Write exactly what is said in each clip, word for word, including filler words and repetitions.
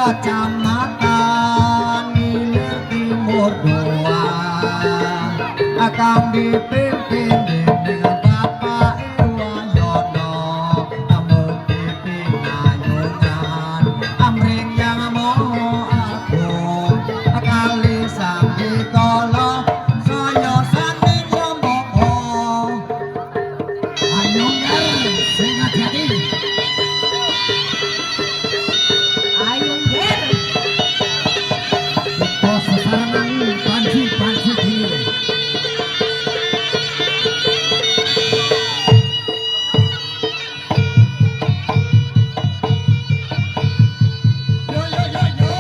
Kecamatan Ilir Timur dua, kang dipimpin dening Bapak Iwayono, Mukti Pinayungan, Amring Yang Maha Agung, Kali Sandi Kala, Saya Sandi Samboko. Ayo, Ger, sing ati-ati. Ayo, Ger. Kita sesarengan panji-panji dulu. Yo, yo, yo, yo.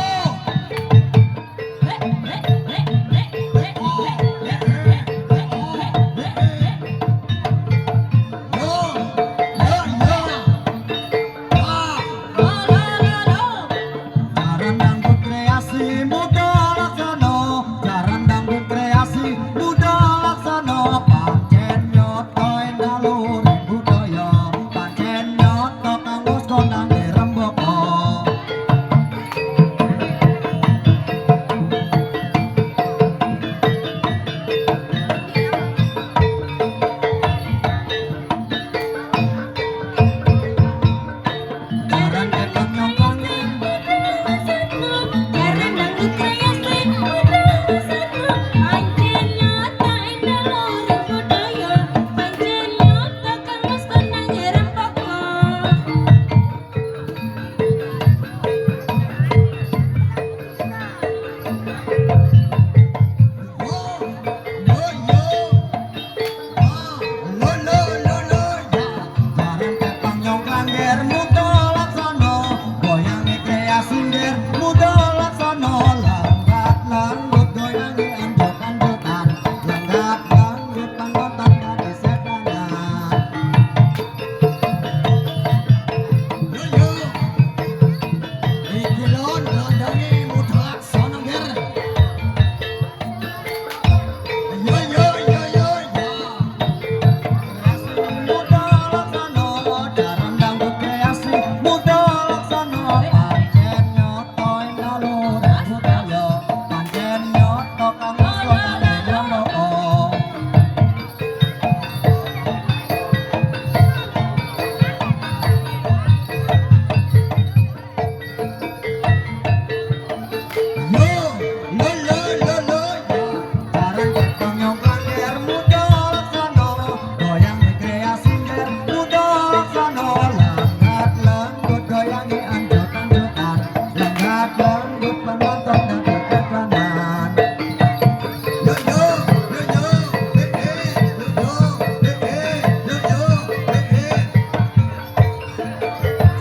Jaran Dangdut Kreasi Muda Laksana, Jaran Dangdut Kreasi Muda Laksana, pancen nyoto endah luring budaya, pancen nyoto kanggo sekondang dirembaka.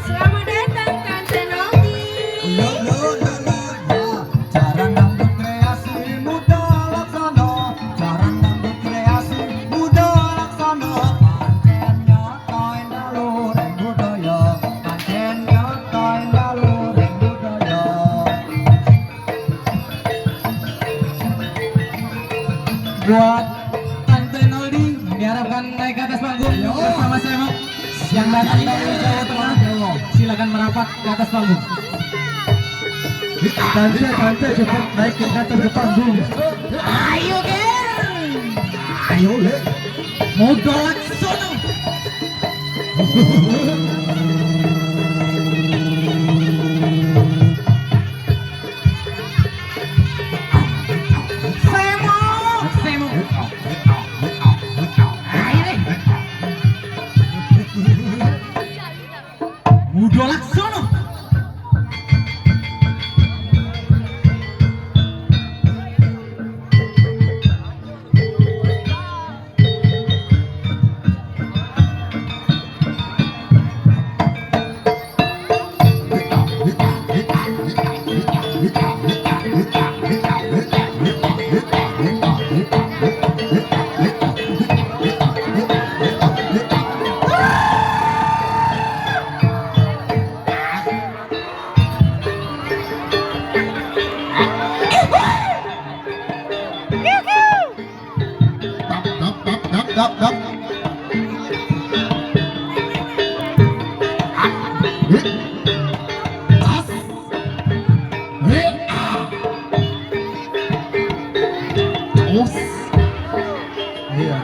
Selamat datang, Tante Novi. Jaran Dangdut Kreasi Muda Laksana, Jaran Dangdut Kreasi Muda Laksana, pancen nyoto endah luring budaya, pancen nyoto endah luring budaya. Buat Tante Noldi, diharapkan naik ke atas panggung bersama saya, Mak. Yang datang dari Jawa Tengah, silakan merapat ke atas panggung. Tante, tante, cepat naik ke atas panggung. Ayo, geng. Ayo, Lek. Muda Laksana. Dap, dap. Hak. Hik. Tas. Hik. Ah. Us. Iya.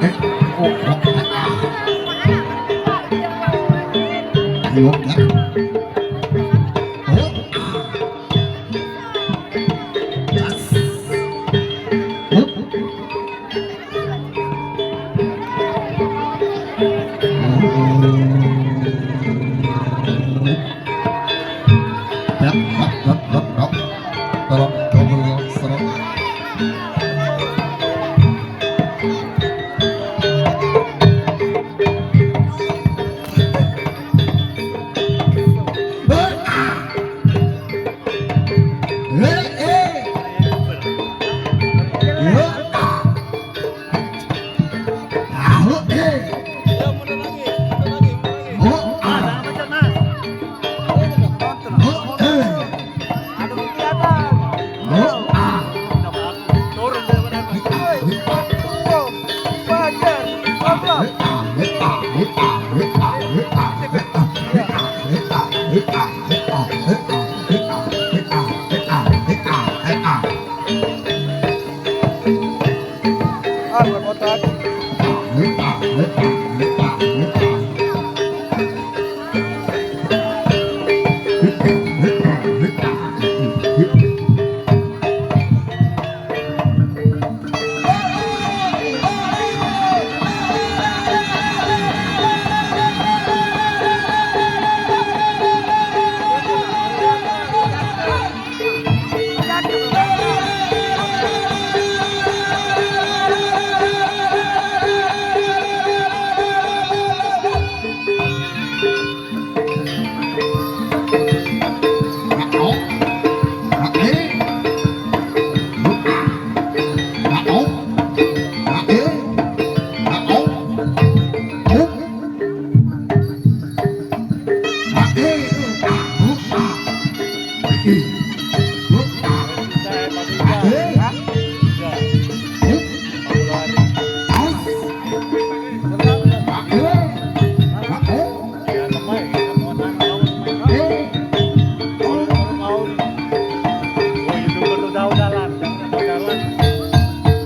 Eh, oh, oh, ah. Ayo, ya. Oh, ah.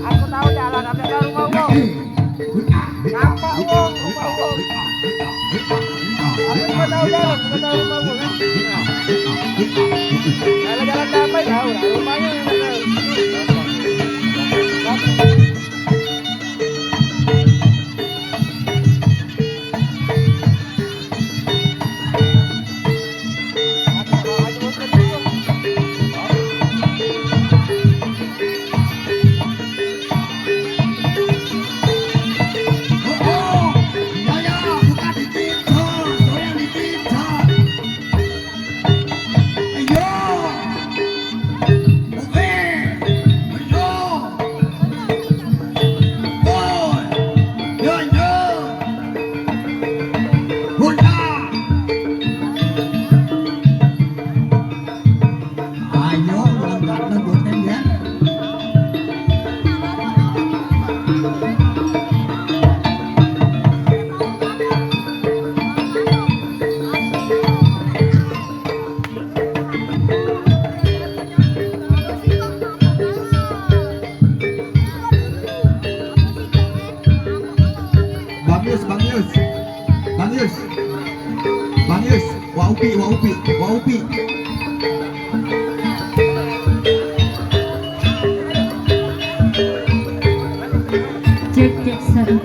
Aku tahu jalan sampai ke rumah gua. Nampak gua, nampak gua. Aku bukan tahu jalan, bukan tahu rumah gua. Jalan-jalan damai tahu, rumahnya mana tahu. Bang Yus, Bang Yus. Bang Yus. Bang Yus, wak Upi, wak Upi, wak Upi. Cek, cek, satu.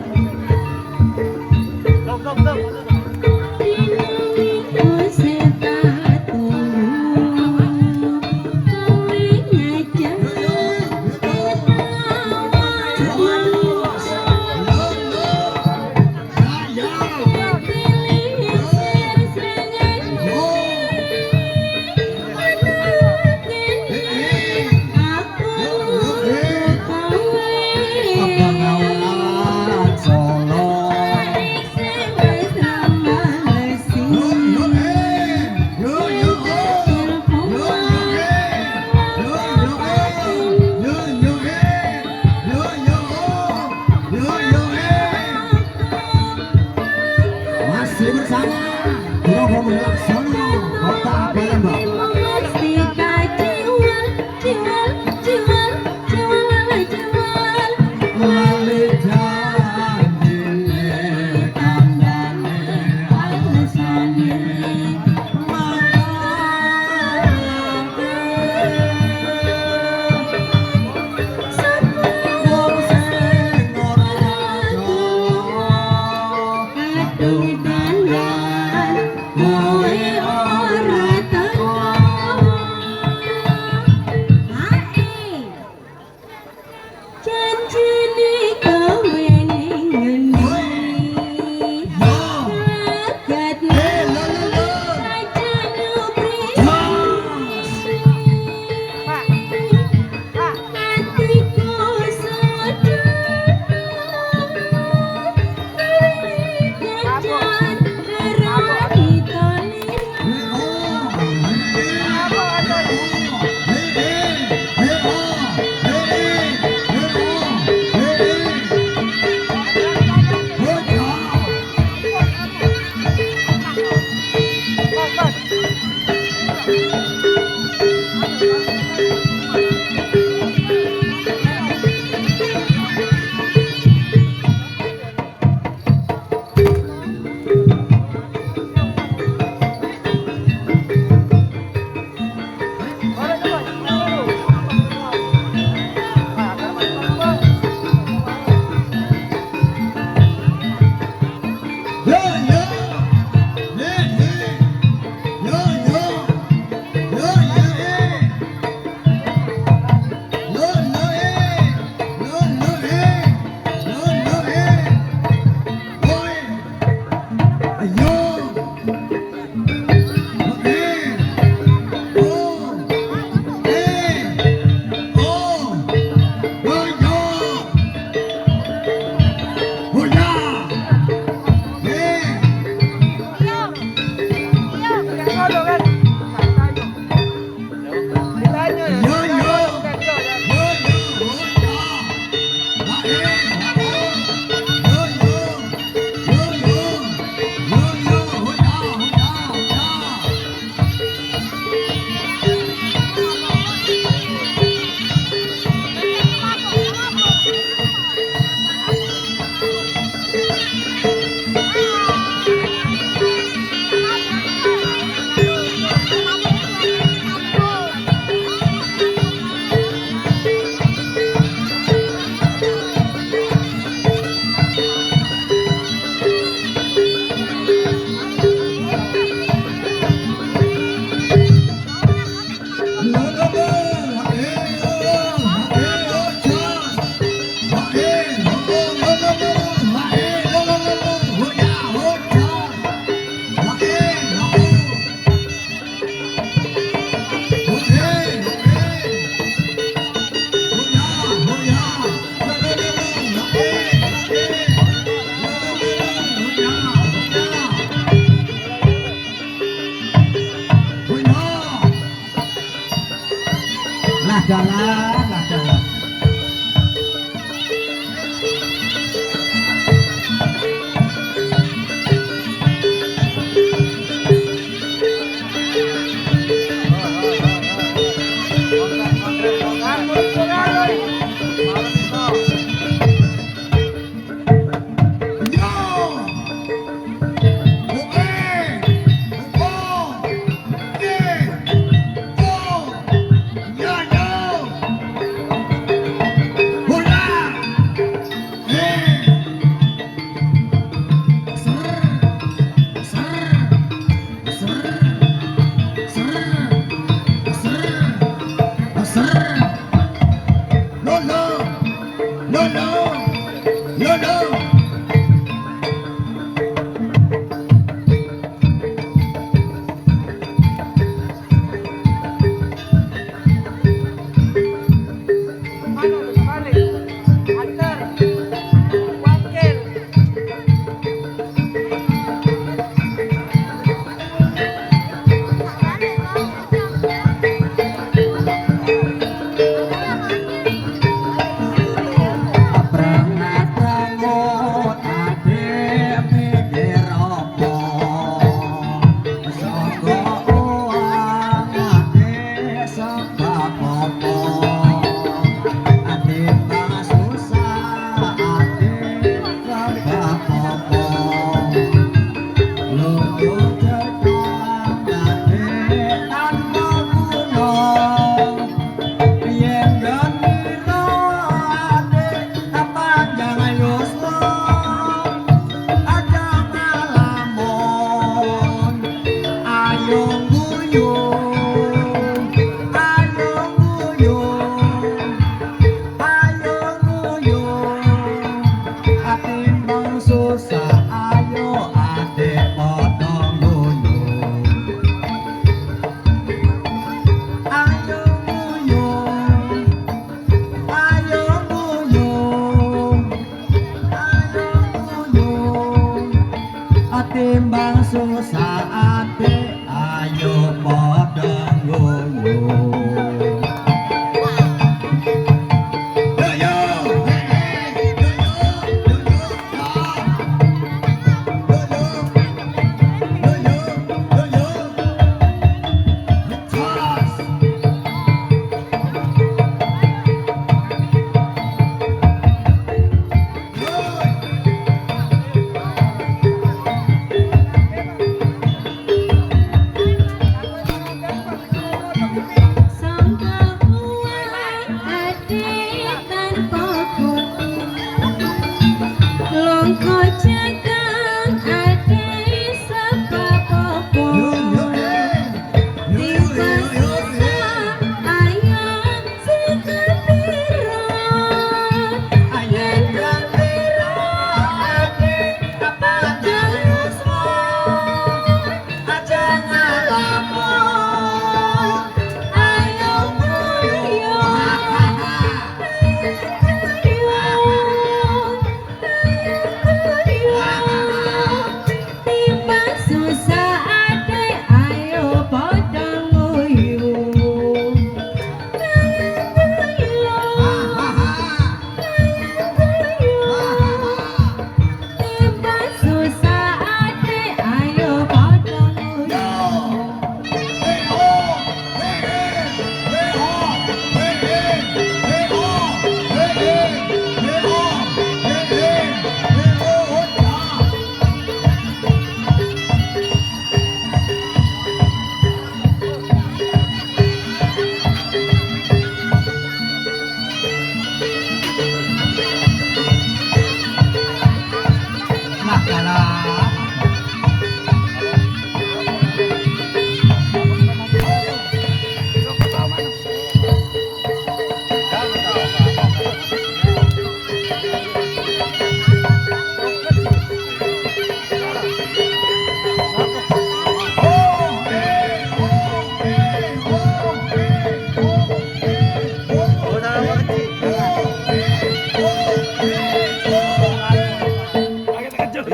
Bersama Robo Melaksono, Kota Palembang. Lali janjine, tandane, alasane. Janjine kowe ning ngendi? Lagat ning raja negeri. Atiku sedang Lah jalan, lah jalan. Timbang susah ati, ayo padha nguyuh. Sangka uwang ati tanpa koti, longko jagang ati sebab opo? Tiba susah ayam Timbang susah ati, ayo padha nguyuh. Timbang susah ati, ayo padha nguyuh.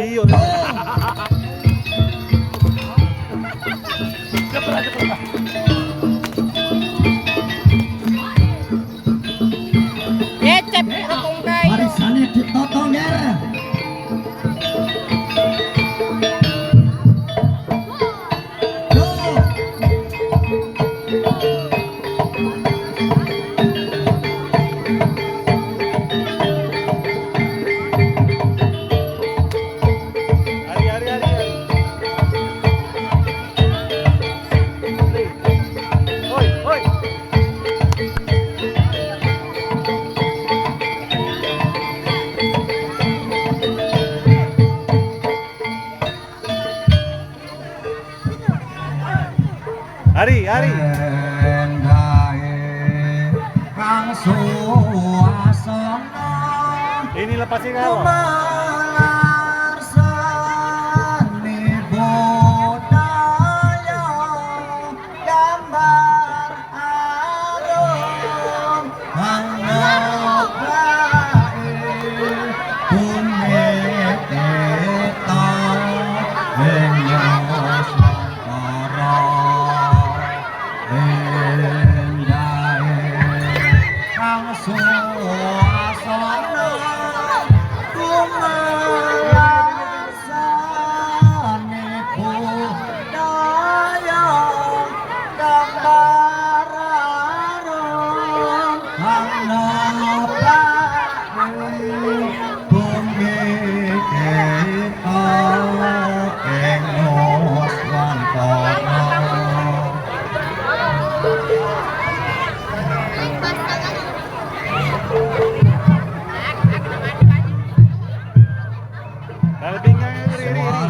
Iyo. Ngecep rokok udah. Barisane ditoto, Nger. Yo. Ari, ari, ari, ari. Hoi, hoi. Ari, ari. Endahe kang suasana. Ini lepasin kalau. Malar seni budaya gambar arum. Sane budaya gambar arum, ana bumi kita ing Nuswantara. Dalam pinggang, iri, iri, iri.